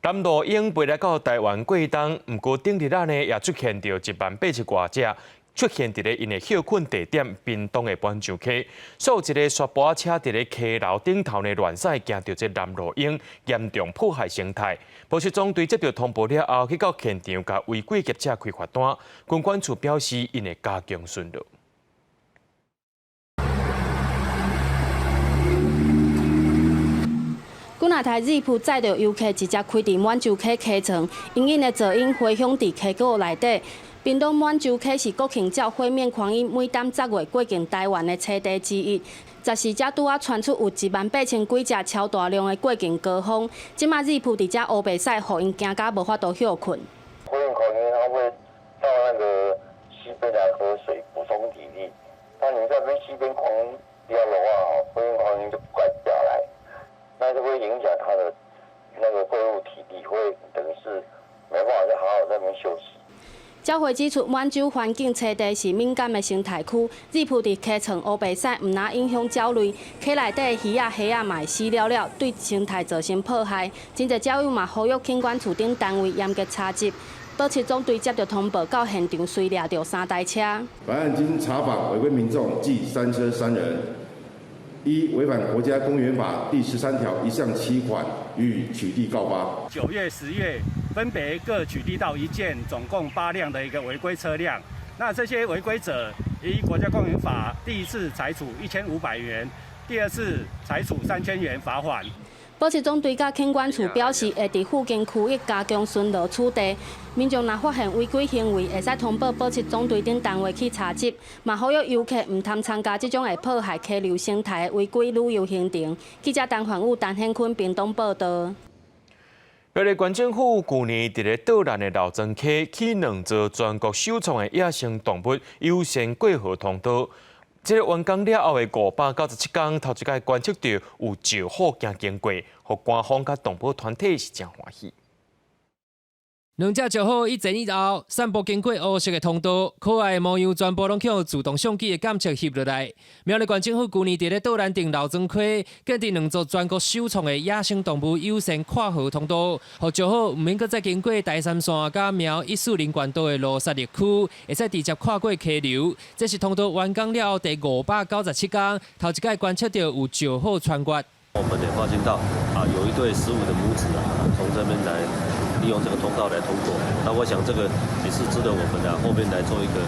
南鷺鶯飛來到台灣過冬，毋過頂日仔呢，也出現著1萬8千外隻，出現佇咧𪜶的歇睏地點屏東的本松溪，所以有一个沙埔仔車佇咧溪流頂頭呢亂駛，驚著這南鷺鶯，嚴重破壞生態。保育總隊接著通報了後，去到現場共違規業者開罰單。軍管處表示，𪜶會加強巡邏。若台 Zip 載著遊客直接開佇滿洲溪溪床，隱隱的噪音迴響佇溪谷內底。屏東滿洲溪是國慶鳥火面狂鷹每冬10月過境台灣的棲地之一。14才拄仔傳出有1萬8千幾隻超大量的過境高峰，這馬 Zip 佇遮烏白駛，予𪜶驚甲無法度歇睏。火焰狂鷹它會到那個溪邊來喝水補充體力。那你在邊溪邊狂飆的話，火焰狂鷹就不敢下來，那就會影響它的那個恢復體力，會等於是沒辦法再好好在那邊休息。鳥會指出，滿洲環境棲地是敏感的生態區，Zip 佇溪床烏白駛，毋但影響鳥類，溪內底魚仔、蝦仔嘛會死了了，對生態造成破壞。真濟鳥友嘛呼籲警管處等單位嚴格查執。保七總隊接著通報到現場，隨掠著三台車。本案經查訪違規民眾計三車三人，依違反國家公園法第13條1項7款予以取締告發。9月、10月分別各取締到一件，總共8輛的一個違規車輛。那這些違規者依國家公園法，第一次裁處1500元，第二次裁處3000元罰款。保七總隊佮警管處表示，會佇附近區域加強巡邏取締。民眾若發現違規行為，會使通報保七總隊等單位去查執。嘛呼籲遊客毋通參加這種會破壞溪流生態的違規旅遊行程。記者陳焕武、陳顯坤屏東報導。苗栗縣政府舊年佇咧道南的老莊溪起兩座全國首創的野生動物優先過河通道。這個完工了後的597工，頭一擺觀測著有石虎行經過，予官方佮動保團體是誠歡喜。兩隻石虎一前一後散步經過烏色的通道，可愛的模樣全部攏予自動相機的監測翕落來。苗栗縣政府舊年佇咧道南鎮老莊溪建置兩座全國首創的野生動物優先跨河通道，予石虎毋免閣再經過台三線佮苗140縣道的路殺獵區，會使直接跨過溪流。這是通道完工了後第597工，頭一擺觀測著有石虎穿越。我們也發現到啊，有一對失誤的母子啊，從這邊來。利用這個通道來通過，那我想這個也是值得我們的後面來做一個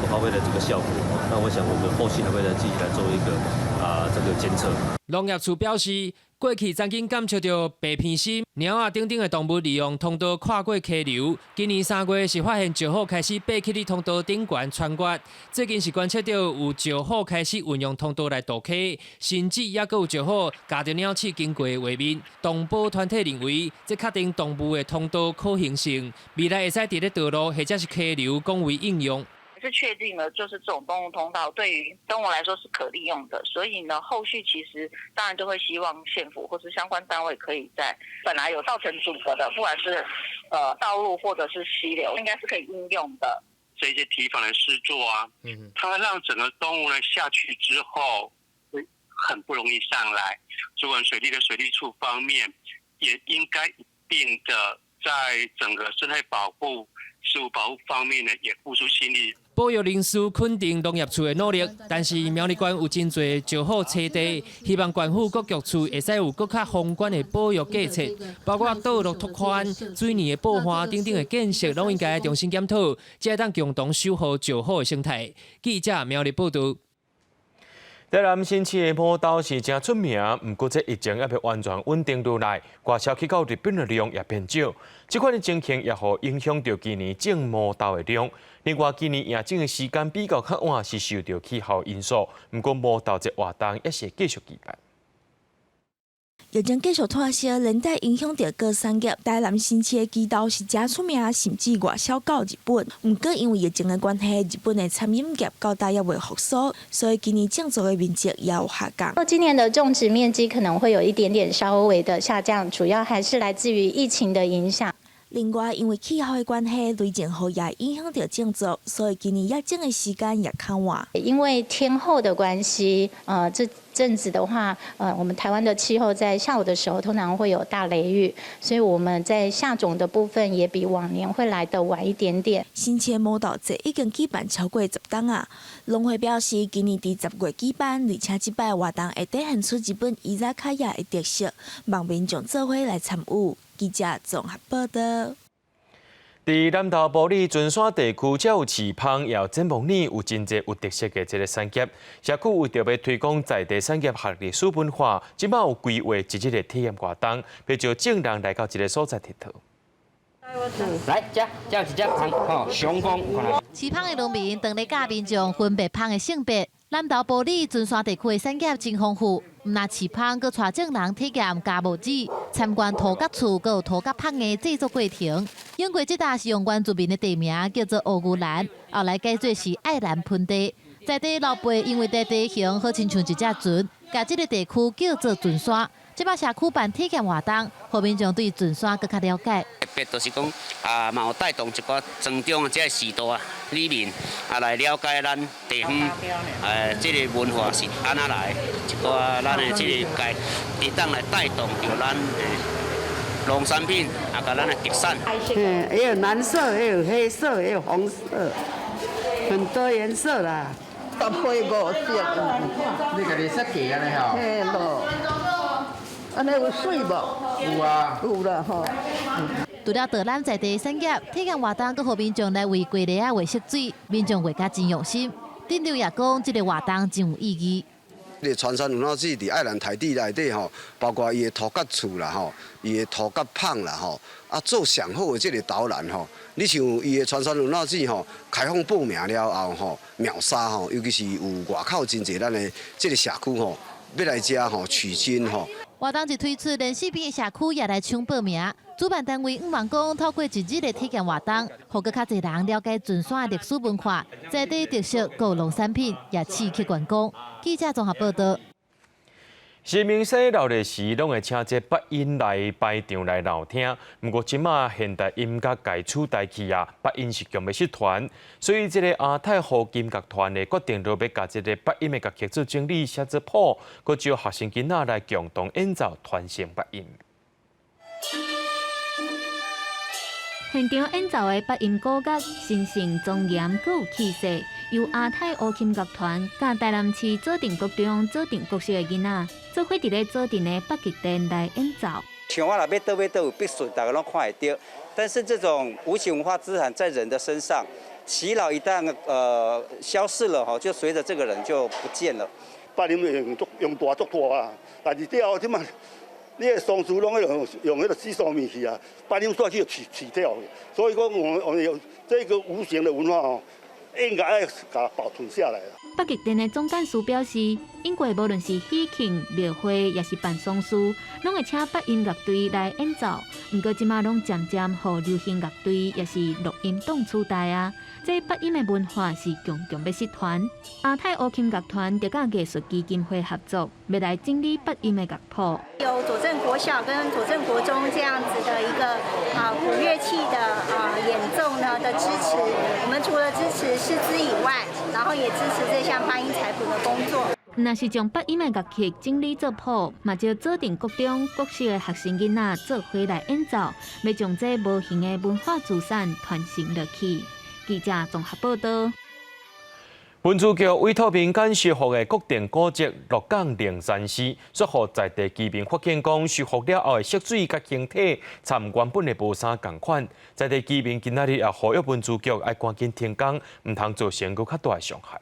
發揮的這個效果。那我想我們後續還會再繼續來做一個啊這個監測。農業處表示，過去曾經監測著白鼻心、貓仔等等的動物利用通道跨過溪流。今年3月是發現石虎開始爬起佇通道頂懸穿越。最近是觀測著有石虎開始運用通道來渡溪，甚至猶閣有石虎咬著鳥鼠經過的畫面。動保團體認為，這確定動物的通道可行性，未來會使佇咧道路或者是溪流廣為應用。是確定了，就是這種動物通道對於動物來說是可利用的，所以呢，後續其實當然就會希望縣府或是相關單位可以在本來有造成阻隔的，不管是道路或者是溪流，應該是可以應用的。這些堤防的施作啊，它讓整個動物呢下去之後會很不容易上來。主管水利的水利處方面，也應該一併的在整個生態保護、食物保護方面呢，也付出心力。保育人士肯定農業處的努力，但是苗栗縣有真濟石虎棲地，希望縣府各局處會使有閣較宏觀的保育計策，包括道路拓寬、水泥的布岸等等的建設，攏應該重新檢討，才會當共同守護石虎的生態。記者苗栗報導。台南新市的毛豆是誠出名，毋過這疫情猶未完全穩定落來，外銷去到日本的量也變少。這款的情形也予影響著今年種毛豆的量。另外，今年播種的時間比較較晚，是受著氣候因素。毋過毛豆節活動也是會繼續舉辦。疫情繼續拖燒，連帶影響著各產業。台南新市的枝豆是誠出名，甚至外銷到日本。毋過因為疫情的關係，日本的餐飲業到今猶未復甦，所以今年種植的面積也有下降。今年的種植面積可能會有一點點稍微的下降，主要還是來自於疫情的影響。另外，因為氣候的關係，雷陣雨也影響著種植，所以今年播種的時間也較晚。因為天候的關係，這陣子的話，我們台灣的氣候在下午的時候通常會有大雷雨，所以我們在下種的部分也比往年會來得晚一點點。新市毛豆節已經舉辦超過10冬啊！農會表示，今年佇10月舉辦，而且這擺活動會體現出日本伊扎卡亞的特色，望民眾做伙來參與。記者綜合報導。佇南投埔里船山地區，遮有飼蜂，也有剪木耳，有真濟有特色的這个產業。社區為著欲推廣在地產業和歷史文化，這擺有規劃一日的體驗活動，欲招眾人來到這个所在𨑨迌。來，這這有一隻蜂，吼，雄蜂。飼蜂的農民當咧教民眾分別蜂的性別。南投埔里船山地區的產業真豐富，毋但飼蜂，閣帶眾人體驗莢木耳、參觀塗角厝，閣有塗角蜂的製作過程。永過這搭是用原住民的地名叫做烏牛蘭，後來改做是愛蘭盆地。在地老輩因為這地形好親像一隻船，共這个地區叫做船山。這擺社區辦體驗活動，予民眾對船山閣較了解。特別就是講啊，嘛有帶動一寡莊中的這个序大里民啊來了解咱地方這个文化是按怎來，一寡咱的這个界會當來帶動著咱的農產品啊，佮咱的特產。嗯，也有藍色，也有黑色，也有紅色，很多顏色啦。搭配五色。你家己設計按呢吼？嘿囉。按呢有媠無？有啊。有啦吼。除了導覽在地產業，體驗活動，閣予民眾來為雞螺仔畫色水，民眾畫甲真用心。鎮長也講，這个活動真有意義。這个船山文化史佇愛蘭台地內底吼，包括伊的塗角厝啦吼，伊的塗角蜂啦吼，啊做上好的這个導覽吼。你像伊的船山文化史吼，開放報名了後吼，秒殺吼，尤其是有外口真濟咱的這个社區吼，欲來遮吼取經吼。活動一推出，連四邊的社區也來搶報名。主辦單位向望講，透過一日的體驗活動，予閣較濟人了解船山的歷史文化，在地特色閣農產品，也刺激觀光。記者綜合報導。新明西鬧熱時，攏會請這八音來排場來鬧聽。毋過這馬現代音樂共取代去啊，八音是強欲失傳，所以這个亞太胡琴樂團的決定，就欲共這个八音的樂曲做整理寫做譜，閣招學生囡仔來共同演奏傳承八音。現場演奏的八音鼓樂，神聖莊嚴，閣有氣勢。由亞太胡琴樂團佮台南市左鎮國中左鎮國小的囡仔，做伙佇咧左鎮的北極殿來演奏。像我若欲佗欲佗有筆順，大家攏看會著。但是這種無形文化資產在人的身上，耆老一旦消逝了吼，就隨著這個人就不見了。八音用足用大足大啊，但是了後這馬。你的喪事攏用用彼个洗喪物去啊，八音煞去去掉，所以講我們有這个無形的文化哦，應該愛共保存下來。北極殿的總幹事表示，永過無論是喜慶、廟會，抑是辦喪事，攏會請八音樂隊來演奏。毋過這馬攏漸漸予流行樂隊，抑是錄音檔取代啊。這八音的文化是強強欲失傳。亞太胡琴樂團就佮藝術基金會合作，欲來整理八音的樂譜。有左鎮國小跟左鎮國中這樣子的一個古樂器的演奏呢的支持，我們除了支持師資以外，然後也支持這項八音採譜的工作。若是將八音的樂曲整理做譜，嘛招左鎮國中國小的學生囡仔做伙來演奏，欲將這無形的文化資產傳承落去。記者綜合報導。文資局委託民間修復的國定古蹟鹿港靈山寺，煞予在地居民發現講修復了後的色水佮形體，參原本的無啥仝款。在地居民今仔日也呼籲文資局愛趕緊停工，毋通造成閣較大的傷害。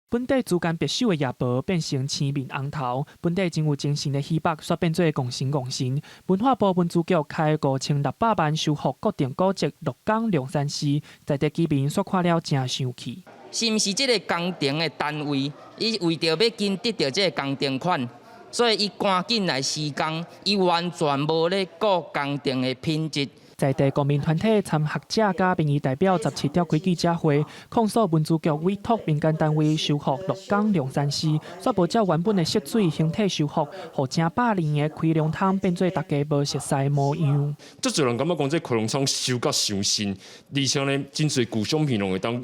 本底珠江白秀的夜婆變成青面紅頭，本底真有精神的魚目，煞變做戇神戇神。文化部文資局開5600萬修復國定古蹟鹿港龍山寺，在地居民煞看了誠生氣。是毋是這个工程的單位，伊為著欲緊得著這个工程款，所以伊趕緊來施工，伊完全無咧顧工程的品質。在地公民團體參學者佮民意代表17召開記者會，控訴文資局委託民間單位修復鹿港龍山寺，煞無照原本的色水形體修復，予成百年的開龍湯變做大家無熟似的模樣。足濟人感覺講這開龍湯修甲傷新，而且呢，真濟舊相片攏會當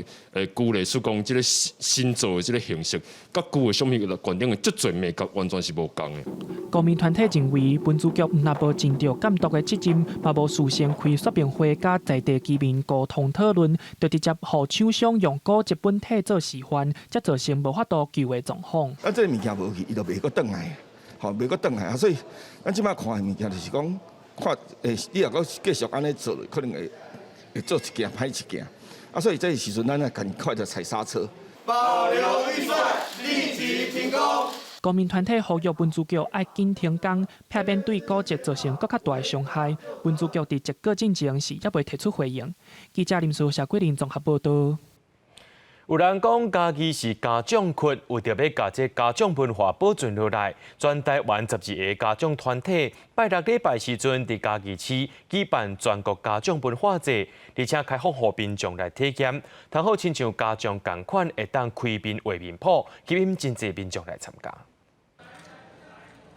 勾勒出講這个新做的這个形式，佮舊的相片懸頂的足濟眉角完全是無仝的。公民團體認為，文資局毋但無盡著監督的責任，嘛無事先開說明會，佮在地居民溝通討論，就直接予廠商用古蹟本體做示範，才造成無法度救的狀況。啊，這个物件無去，伊就袂閣轉來，吼，袂閣轉來啊！所以，咱這擺看的物件就是講，看，你若閣繼續按呢做，可能會會做一件歹一件。啊，所以這個時陣，咱愛趕快就踩剎車。保留預算，立即停工。公民團體呼籲文資局愛緊停工，避免對古蹟造成閣較大的傷害。文資局佇一個進前是猶未提出回應。記者林書謝桂林綜合報導。有人講嘉義是家長窟，為著欲共這家長文化保存落來，全台灣12個家長團體拜六禮拜時陣，佇嘉義市舉辦全國家長文化節，而且開放予民眾來體驗，通好親像家長仝款會當開面畫面譜，吸引真濟民眾來參加。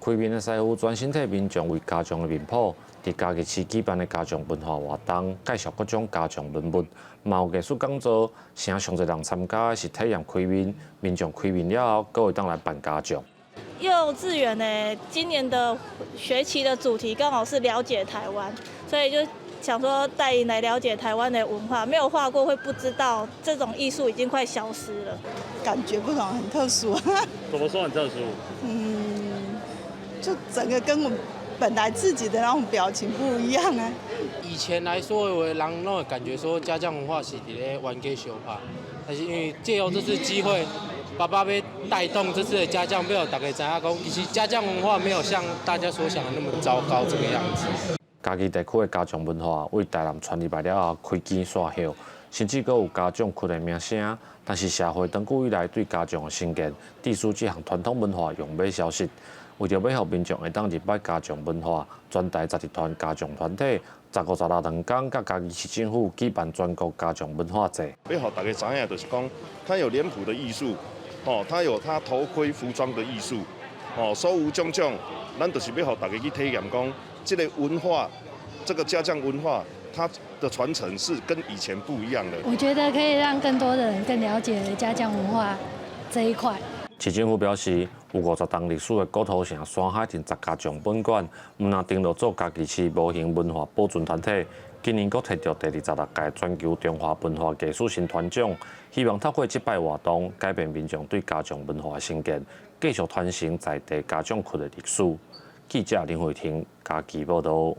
開面的師傅專心替民眾為家長的面譜，佇嘉義市舉辦的家長文化活動，介紹各種家長文物，嘛有藝術講座，啥上濟人參加的是體驗開面，民眾開面了後，閣會當來扮家長。幼稚園呢，今年的學期的主題剛好是了解台灣，所以就想說帶𪜶來了解台灣的文化，沒有畫過會不知道這種藝術已經快消失了。感覺不同，很特殊。怎麼說很特殊？就整個跟我本來自己的那種表情不一樣啊。以前來說，有的人攏會感覺說家將文化是佇咧冤家相拍，但是因為借由這次機會，爸爸欲帶動這次的家將，欲予大家知影講，其實家將文化沒有像大家所想的那麼糟糕這個樣子。嘉義地區的家將文化為台南傳入來了後，開枝散葉，甚至閣有家將窟的名聲。但是社會長久以來對家將的成見，致使這項傳統文化用欲消失。為著欲予民眾會當認捌家將文化，全台12團家將團體，15、16兩工，佮嘉義市政府舉辦全國家將文化節。欲予大家知影，就是講，它有臉譜的藝術，哦，它有它頭盔服裝的藝術，哦，所有種種，咱就是欲予大家去體驗，講這個文化，這個家將文化，它的傳承是跟以前不一樣的。我覺得可以讓更多的人更了解家將文化這一塊。市政府表示，有50冬歷史的古土城山海鎮十家將本館，毋但登錄做嘉義市無形文化保存團體，今年閣提著第26屆全球中華文化藝術新團獎，希望透過這擺活動，改變民眾對家將文化的成見，繼續傳承在地家將窟的歷史。記者林慧婷嘉義報導。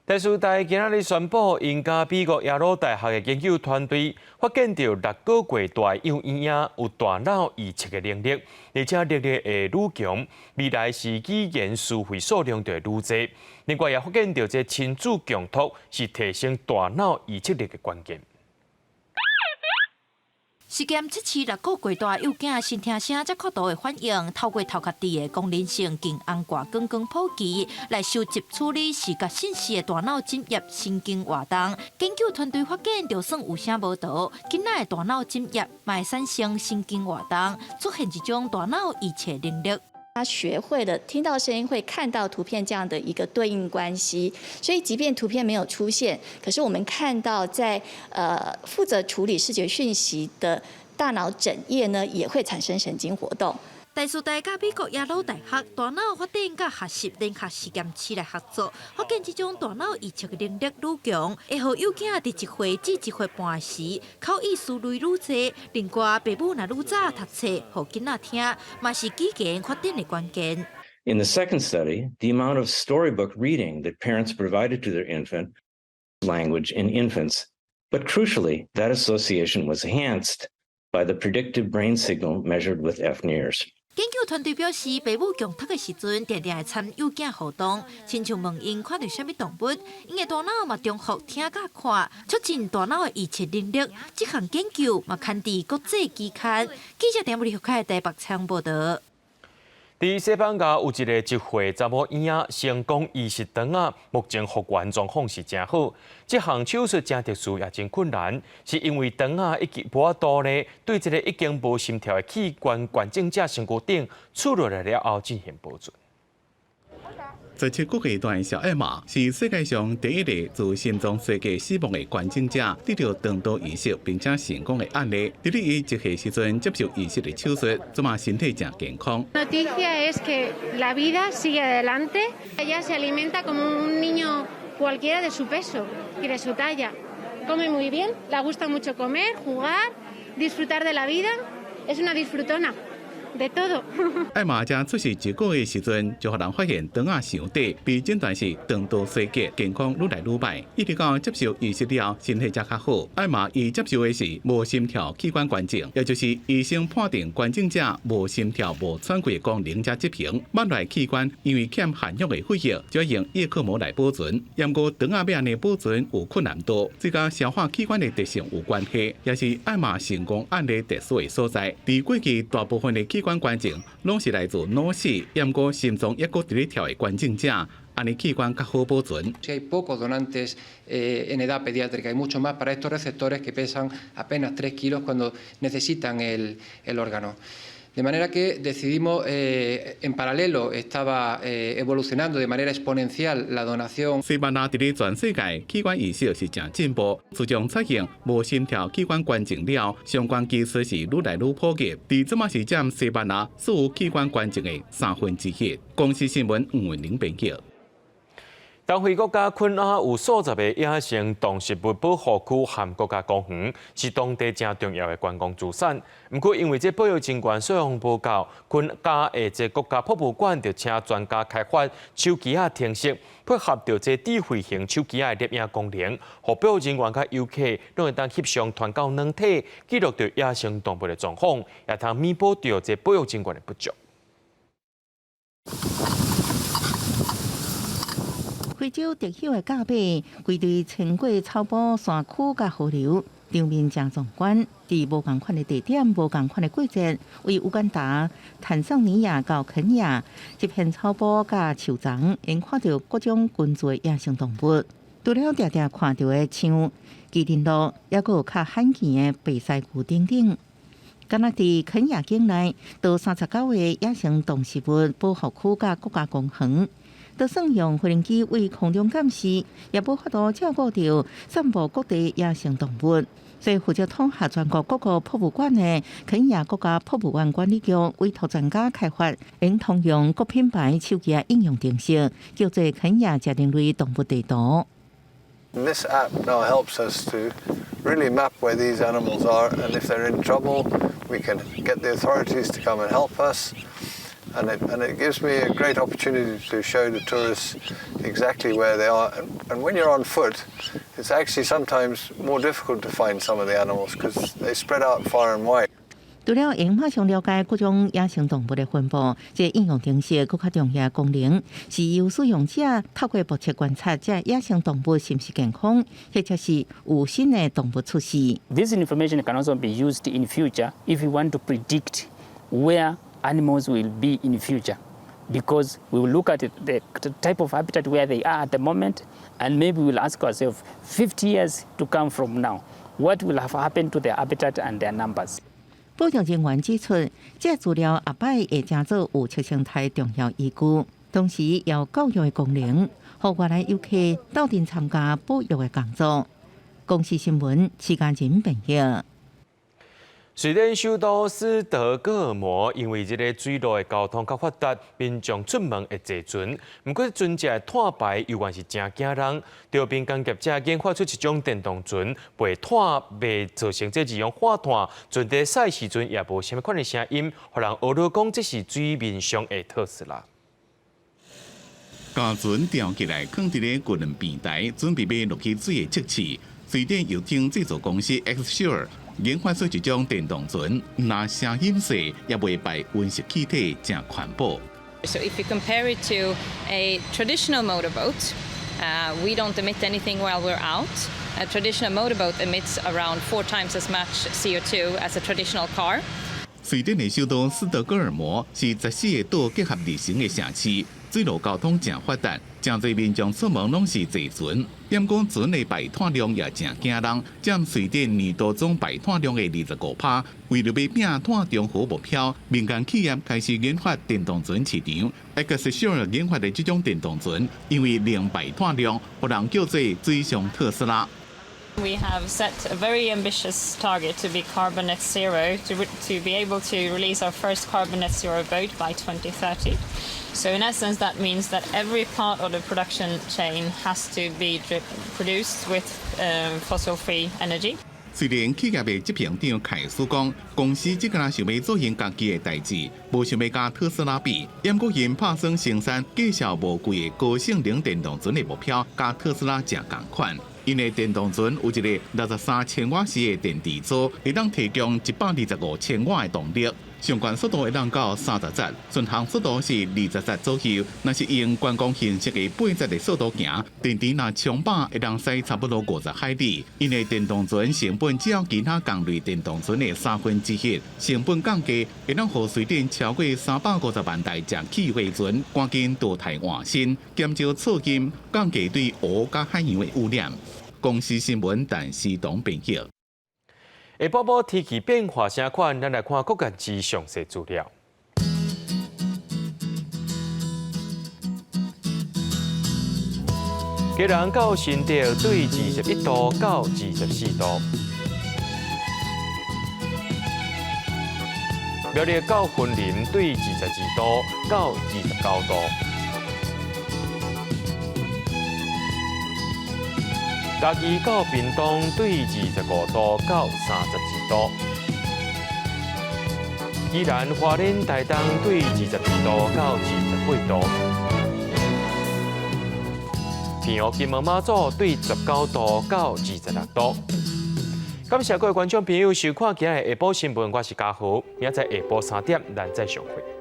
台師大今仔日宣布，𪜶佮美國耶魯大學的研究團隊發現著6個月大的幼嬰仔有大腦移植的能力，而且能力會愈強，未來是語言思維數量就會愈濟。另外也發現著這親子共讀是提升大腦移植力的關鍵。實驗測試6個月大幼囝先聽聲才看圖的反應，透過頭殼佇的功能性近紅外光光譜儀來收集處理視覺信息的大腦枕葉神經活動。研究團隊發現，就算有聲無圖，囡仔的大腦枕葉嘛會產生神經活動，出現一種大腦移植能力。他學會了聽到聲音會看到圖片這樣的一個對應關係，所以即便圖片沒有出現，可是我們看到在負責處理視覺訊息的大腦枕葉呢，也會產生神經活動。台師大佮美國耶魯大學大腦發展佮學習聯合實驗室來合作，發現這種大腦移植的能力愈強，會予幼囝佇1歲至1歲半時，口語思慮愈濟。另外，爸母若愈早讀冊，予囡仔聽，嘛是語言發展的關鍵。 In the second study, the amount of storybook reading that parents provided to their infant language in infants, but crucially, that association was enhanced by the predictive brain signal measured with fNIRS. 研究團隊表示，爸母共讀的時陣，定定會參幼囝互動，親像問𪜶看著啥物動物，𪜶的大腦嘛重複聽佮看，促進大腦的移植能力。這項研究嘛刊佇國際期刊。記者田武立開台北採訪報導。佇西班牙有一個1歲查某嬰仔成功移植腸仔，目前復原狀況是誠好。這項手術誠特殊也真困難，是因為腸仔已經無法度咧，對這個已經無心跳的器官捐贈者身軀頂刺落來了後進行保存。17個月大的小艾瑪是世界上第一个自心臟衰竭死亡的捐贈者，得著腸道移植並且成功的案例。佇咧伊1歲時陣接受移植的手術，這馬身體誠健康。 Noticia es que la vida sigue adelante. Ella se alimenta como un niño cualquiera de su peso y de su talla. Come muy bien, le gusta mucho comer, jugar, disfrutar de la vida. Es una disfrutona. De todo。艾瑪才出世一個月時陣，就予人發現腸仔傷短，被診斷是腸道衰竭，健康愈來愈䆀。一直到接受移植了，身體才較好。艾瑪伊接受的是無心跳器官捐贈，也就是醫生判定捐贈者無心跳、無喘氣的功能才執行。慢來器官因為欠含氧的血液，就用葉克膜來保存。毋過腸仔欲按呢保存有困難度，這佮消化器官的特性有關係，也是艾瑪成功案例特殊的所在。佇過去大部分的器官捐贈攏是來自腦死，毋過心臟猶閣佇咧跳的捐贈者，按呢器官較好保存。 Hay pocos donantes en edad pediátrica, hay mucho más para estos receptores que pesan apenas 3 kilos cuando necesitan el órgano. De manera que decidimos, en paralelo, estaba evolucionando de manera exponencial la donación. 西班牙佇咧全世界器官移植是誠進步，自從採用無心跳器官捐贈了，相關技術是愈來愈普及。佇這馬是佔西班牙所有器官捐贈的1/3。公視新聞吳文玲編輯。東非國家肯亞有數十個野生動植物保護區和國家公園，是當地誠重要的觀光資產。毋過，因為這保育人員數量無夠，肯亞的這國家博物館就請專家開發手機仔程式，配合著這智慧型手機仔的攝影功能，予保育人員佮遊客攏會當翕相傳到軟體，記錄著野生動物的狀況，也通彌補著這保育人員的不足。非洲特有的甲馬，規隊穿過草坡、山區佮河流，場面誠壯觀。佇無仝款的地點、無仝款的季節，為烏干達、坦桑尼亞到肯亞，這片草坡佮樹叢，會看著各種群聚的野生動物。除了定定看著的像麒麟鹿，猶閣有較罕見的白犀牛等等。敢若佇肯亞境內，都39個野生動植物保護區佮國家公園。就算用飛行機對空中監視，也無法度照顧著散布各地野生動物。所以負責統合全國各個博物館的肯亞國家博物館管理局委託專家開發，用通用各品牌手機應用程式，叫做肯亞食人類動物地圖。 This app now helps us to really map where these animals are, and if they're in trouble, we can get the authorities to come and help us. And it gives me a great opportunity to show the tourists exactly where they are. And when you're on foot, it's actually sometimes more difficult to find some of the animals because they spread out far and wide. 除了會馬上了解各種野生動物的分布，這個應用程式閣較重要的功能是由使用者透過目測觀察這野生動物是毋是健康，或者是有新的動物出世。 This information can also be used in future if you want to predict where animals will be in future, because we will look at the type of habitat where they are at the moment, and maybe we'll ask ourselves 50 years to come from now, what will have happened to their habitat and their numbers? 保育人員指出，這資料後擺會成做預測生態重要依據，同時也有教育的功能，予外來遊客鬥陣參加保育的工作。公視新聞，徐家仁編譯。瑞典首都斯德哥爾摩因為這个水路的交通較發達，民眾出門會坐船。毋過船隻的碳排猶原是誠驚人。著民間業者研發出一種電動船，袂碳袂造成這二氧化碳，船佇駛時陣也無啥物款的聲音，予人呵咾講這是水面上的特斯拉。共船吊起來，囥佇咧軍輪平台，準備欲落去水的測試。瑞典遊艇製造公司 X-Shore 研發出一種電動船，毋但聲音細，也袂排溫室氣體，誠環保。 So if you compare it to a traditional motorboat, we don't emit anything while we're out. A traditional motorboat emits around four times as much CO2 as a traditional car. 瑞典的首都斯德哥爾摩是14個島結合而成的城市，水路交通誠發達，誠濟民眾出門攏是坐船。毋過船的排碳量也誠驚人，佔瑞典年度總排碳量的25%。為著欲拚碳中和目標，民間企業開始研發電動船市場。X-Shore 研發的這種電動船，因為零排碳量，予人叫做水上特斯拉。 We have set a very ambitious target to be carbon net zero, to be able to release our first carbon net zero boat by 2030. So in essence, that means that every part of the production chain has to be produced with fossil-free energy. 雖然企業的執行長凱斯講，公司只敢想欲做𪜶家己的代誌，無想欲佮特斯拉比。毋過𪜶拍算生產價數無貴的高性能電動船的目標，佮特斯拉誠仝款。𪜶的電動船有一个63千瓦時的電池組，會當提供125千瓦的動力。上懸速度會當到30節，巡航速度是20節左右。若是用觀光形式的8節的速度行，電池若充飽會當駛差不多50海里。𪜶的電動船成本只有其他仝類電動船的1/3，成本降低，會當予瑞典超過350萬台食汽油的船趕緊淘汰換新，減少噪音，降低對湖佮海洋的污染。公視新聞陳思東編譯。下晡晡天氣變化啥款？咱來看國家之詳細資料。基隆到新竹對21度到24度，苗栗到雲林對22度到29度，嘉義到屏東對25度到32度，宜蘭花蓮台東對22度到28度，澎湖金門馬祖對19度到26度。感謝各位觀眾朋友收看今日下晡新聞，我是嘉豪，明仔載下晡3點，咱再相會。